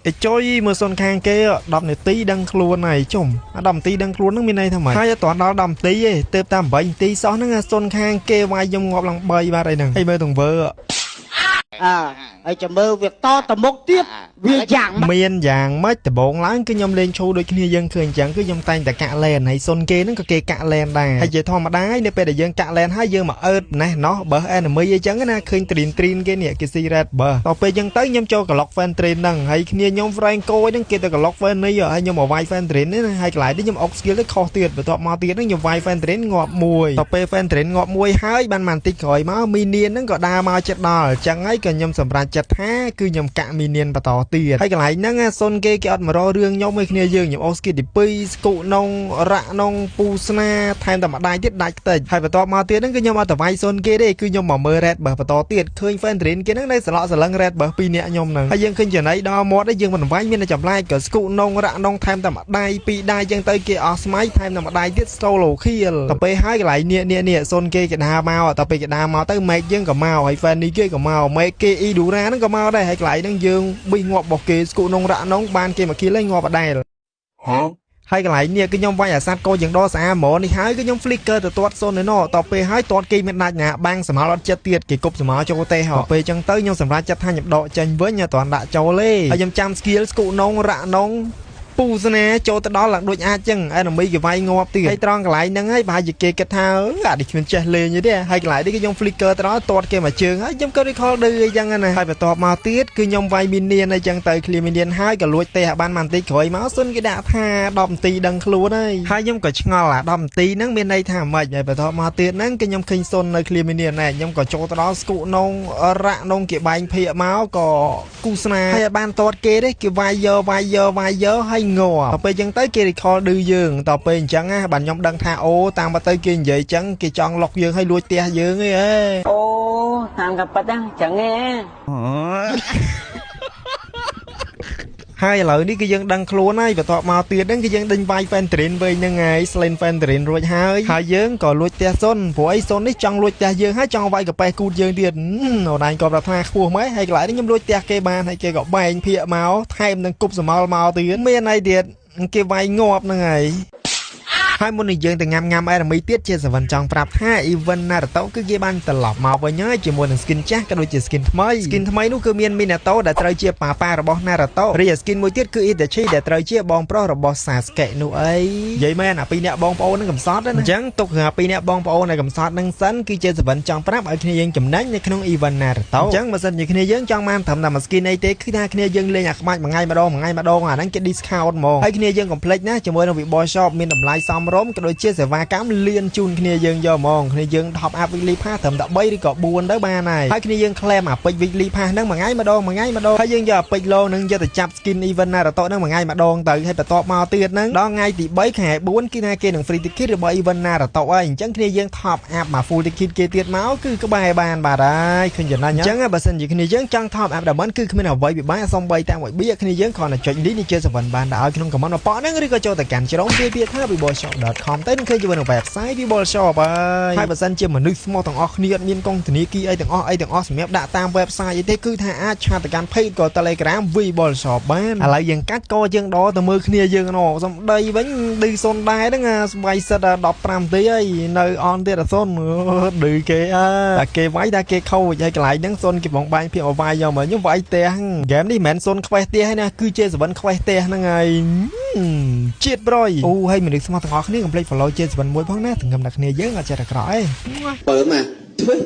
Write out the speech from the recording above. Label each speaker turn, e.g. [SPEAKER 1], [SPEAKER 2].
[SPEAKER 1] អេចុយមើលសុនខាងគេ10នាទីដឹងខ្លួនហើយជុំអា10នាទីដឹងខ្លួនហ្នឹងមានន័យថាម៉េចហើយអត់ទាន់ដល់10នាទីទេទើបតែ8នាទីសោះហ្នឹងសុនខាងគេវាយខ្ញុំងាប់ឡើង3បាទអីហ្នឹងហើយមើលទង្វើ
[SPEAKER 2] អើហើយចាំមើលវាតទៅមុខទៀតវាយ៉ាង
[SPEAKER 1] មានយ៉ាងម៉េចដំបងឡើងគឺខ្ញុំលេងឈូដូចគ្នាយើងឃើញអញ្ចឹងគឺខ្ញុំតែងតែកាក់លែនហើយសុនគេហ្នឹងក៏គេកាក់លែនដែរហើយជាធម្មតានៅពេលដែលយើងកាក់លែនហើយយើងមកអើតណេះណោះបើ enemy អីចឹងណាឃើញទ្រីនទ្រីនគេនេះគេស៊ី red បើដល់ពេលចឹងទៅខ្ញុំចូលក្លុក fan train ហ្នឹងហើយគ្នាខ្ញុំ Franco ហ្នឹងគេទៅក្លុក fan នេះហើយខ្ញុំមកវាយ fan train នេះហើយកន្លែងនេះខ្ញុំអុក skill ទៅខុសទៀតបន្ទាប់មកទៀតហ្នឹងខ្ញុំវាយ fan train ងាប់មួយដល់ពេល fan train ងាប់មួយហើយបានបន្តិចក្រោយមក minion ហ្នឹងក៏ដើរមកចិត្តដល់អញ្ចឹងហើយក៏ខ្ញុំសម្រេចចិត្តថាគឺខ្ញុំកាក់ minion បន្តទៀតហើយកន្លែងហ្នឹងសុនគេគេអត់មករករឿងខ្ញុំឯគ្នាយើងខ្ញុំអូស្គីទី2ស្គុនងរ៉ាក់នងពូស្នាថែមតែម្ដាយទៀតដាច់ខ្ទេចហើយបន្ទាប់មកទៀតហ្នឹងគឺខ្ញុំអត់ទៅវាយសុនគេទេគឺខ្ញុំមកមើល red បើបន្តទៀតឃើញ fan train គេហ្នឹងនៅសឡក់សលឹង red បើ2នាក់ខ្ញុំហ្នឹងហើយយើងឃើញចំណៃដល់មាត់ឯងយើងមិនវាយមានតែចម្លែកក៏ស្គុនងរ៉ាក់នងថែមតែម្ដាយពីរដៃចឹងទៅគេអស់ស្មៃថែមតែម្ដាយទៀត solo kill ទៅពេលហើយកន្លែងនេះនេះនេះសុនគេគេដើរមកទៅពេលគេដើរមកទៅមេកយើងក៏មកហើយ fan នេះគេក៏មកមេកគេអ៊ីឌូរ៉ាហ្នឹងក៏មកដែរហើយកន្លែងហ្នឹងយើងប៊ីងាប់របស់គេស្គុនងរ៉ាក់នងបានគេមកគីលេងងាប់អដែល
[SPEAKER 3] ហ៎
[SPEAKER 1] ហើយកន្លែងនេះគឺខ្ញុំវាយអាសាត់កោយ៉ាងដល់ស្អាហ្មងនេះហើយគឺខ្ញុំ flicker ទៅទាត់សុនឯណោះតទៅពេលហើយទាត់គេមានដាច់ណាបាំងសមោលអត់ចិត្តទៀតគេគប់សមោលចូលទេហ៎ពេលចឹងទៅខ្ញុំសម្រេចចិត្តថាខ្ញុំដកចេញវិញអត់ទាន់ដាក់ចូលទេហើយខ្ញុំចាំ skill ស្គុនងរ៉ាក់នងពូស្នាចូលទៅដល់ឡើងដូចអាចចឹង enemy គេវាយងាប់ទៀតហើយត្រង់កន្លែងហ្នឹងហើយប្រហែលជាគេគិតថាអានេះគ្មានចេះលេងទេហើយកន្លែងនេះគឺខ្ញុំ flicker ទៅដល់ទាត់គេមួយជើងហើយខ្ញុំក៏ recall ឌឺអីចឹងណាហើយបន្ទាប់មកទៀតគឺខ្ញុំវាយ minion អីចឹងទៅ clear minion ហើយក៏លួចទេឲ្យបានបន្តិចក្រោយមកសុនគេដាក់ថា10នាទីដឹងខ្លួនហើយហើយខ្ញុំក៏ឆ្ងល់អា10នាទីហ្នឹងមានន័យថាម៉េចហើយបន្ទាប់មកទៀតហ្នឹងគឺខ្ញុំឃើញសុននៅ clear minion ណែខ្ញុំក៏ចូលទៅដល់ស្គុនងរ៉ាក់នងគេបែងភាកមកក៏គូស្នាហើយបានទាត់គេទេគេវាយយកវាយយកវាយយកហើយងាប់ដល់ពេលចឹងទៅគេ recall ឌឺយើងដល់ពេលអញ្ចឹងណាបាទខ្ញុំដឹងថាអូតាមមកទៅគេនិយាយចឹងគេចង់លុកយើងឲ្យលួចផ្ទះយើងឯង
[SPEAKER 4] អូតាមក៏ប៉ិតហ្នឹងចឹងឯង
[SPEAKER 1] ហើយឥឡូវនេះគឺយើងដឹងខ្លួនហើយបន្ទាប់មកទៀតហ្នឹងគឺយើងដេញវាយ fan train វិញហ្នឹងហើយ slain fan train រួចហើយហើយយើងក៏លួចផ្ទះសុនព្រោះអីសុននេះចង់លួចផ្ទះយើងហើយចង់វាយកប៉េះគូតយើងទៀតអូនឯងក៏ប្រាថ្នាខ្ពស់ម៉េចហើយកន្លែងនេះខ្ញុំលួចផ្ទះគេបានហើយគេក៏បែងភាកមកថែមនឹងគប់សមោលមកទៀតមានអីទៀតគេវាយងាប់ហ្នឹងហើយហើយមុននឹងយើងទៅញ៉ាំញ៉ាំ enemy ទៀតជាសវណ្ណចង់ប្រាប់ថា event Naruto គឺគេបានត្រឡប់មកវិញហើយជាមួយនឹង skin ចាស់ក៏ដូចជា skin ថ្មី skin ថ្មីនោះគឺមាន Minato ដែលត្រូវជាប៉ាប៉ារបស់ Naruto រីឯ skin មួយទៀតគឺ Itachi ដែលត្រូវជាបងប្រុសរបស់ Sasuke នោះអីនិយាយមែនអាពីរអ្នកបងប្អូននឹងកំសត់ណាអញ្ចឹងទុកអាពីរអ្នកបងប្អូនដែលកំសត់នឹងសិនគឺជាសវណ្ណចង់ប្រាប់ឲ្យគ្នាយើងចំណេញនៅក្នុង event Naruto អញ្ចឹងបើសិនជាគ្នាយើងចង់បានត្រឹមតែមួយ skin អីទេគឺថាគ្នាយើងលេងអាក្បាច់មួយថ្ងៃម្ដងមួយថ្ងៃម្ដងអាហ្នឹងគេ discount ហ្មងហើយគ្នាយើងកុំភ្លេចណាជាមួយនឹង Vboy Shop មានតម្លៃសមរម្យក៏ដូចជាសេវាកម្មលឿនជូនគ្នាយើងយកហ្មងគ្នាយើង top up weekly pass ត្រឹមតែ3ឬក៏4ទៅបានហើយហើយគ្នាយើង claim អាពេជ្រ weekly pass ហ្នឹងមួយថ្ងៃម្ដងមួយថ្ងៃម្ដងហើយយើងយកអាពេជ្រឡូហ្នឹងយកទៅចាប់ skin event Naruto ហ្នឹងមួយថ្ងៃម្ដងទៅហើយបន្ទាប់មកទៀតហ្នឹងដល់ថ្ងៃទី3ខែ4គឺថាគេនឹង free ticket របស់ event Naruto ហើយអញ្ចឹងគ្នាយើង top up មក full ticket គេទៀតមកគឺក្បែរបានបាទហើយឃើញចំណេញអញ្ចឹងបើសិនជាគ្នាយើងចង់ top up ដល់មិនគឺគ្មានអ្វីពិបាកសំបីតាមមួយបៀគ្នាយើងគ្រាន់តែចុច link នេះជាសវណ្ណបានដាក់ឲ្យក្នុង comment របស់ហ្នឹងឬក៏ចូលទៅកាន់ជ្រុងវាពាក្យថា vboyshop.com ទៅនឹងឃើញជាមួយនឹង website Vboy Shop ហើយហើយបើសិនជាមនុស្សស្មោះទាំងអស់គ្នាអត់មានកងធនាគារអីទាំងអស់អីទាំងអស់សម្រាប់ដាក់តាម website អីទេគឺថាអាចឆាតទៅកាន់ page ក៏ Telegram Vboy Shop បានឥឡូវយើងកាច់កយើងដទៅមើលគ្នាយើងណសំដីវិញឌឺសុនដែរហ្នឹងស្បៃសិត15ទីហើយនៅអនទៀតអសុនឌឺគេអើតែគេវាយតែគេខូចហើយកន្លែងហ្នឹងសុនគេបងបាញ់ភាពមកវាយយកមកខ្ញុំវាយផ្ទះហ្គេមនេះមិនមែនសុនខ្វេះផ្ទះទេណាគឺជាសវិនខ្វេះផ្ទះហ្នឹងហើយជាតិប្រយអូហើយមនុស្សស្មោះទាំងអស់គ្នាកុំភ្លេច follow ជាសវិនមួយផងណាសង្ឃឹមថាគ្នាយើងអត់ចេះតែក្រក់ឯង
[SPEAKER 3] បើមកធ្វើ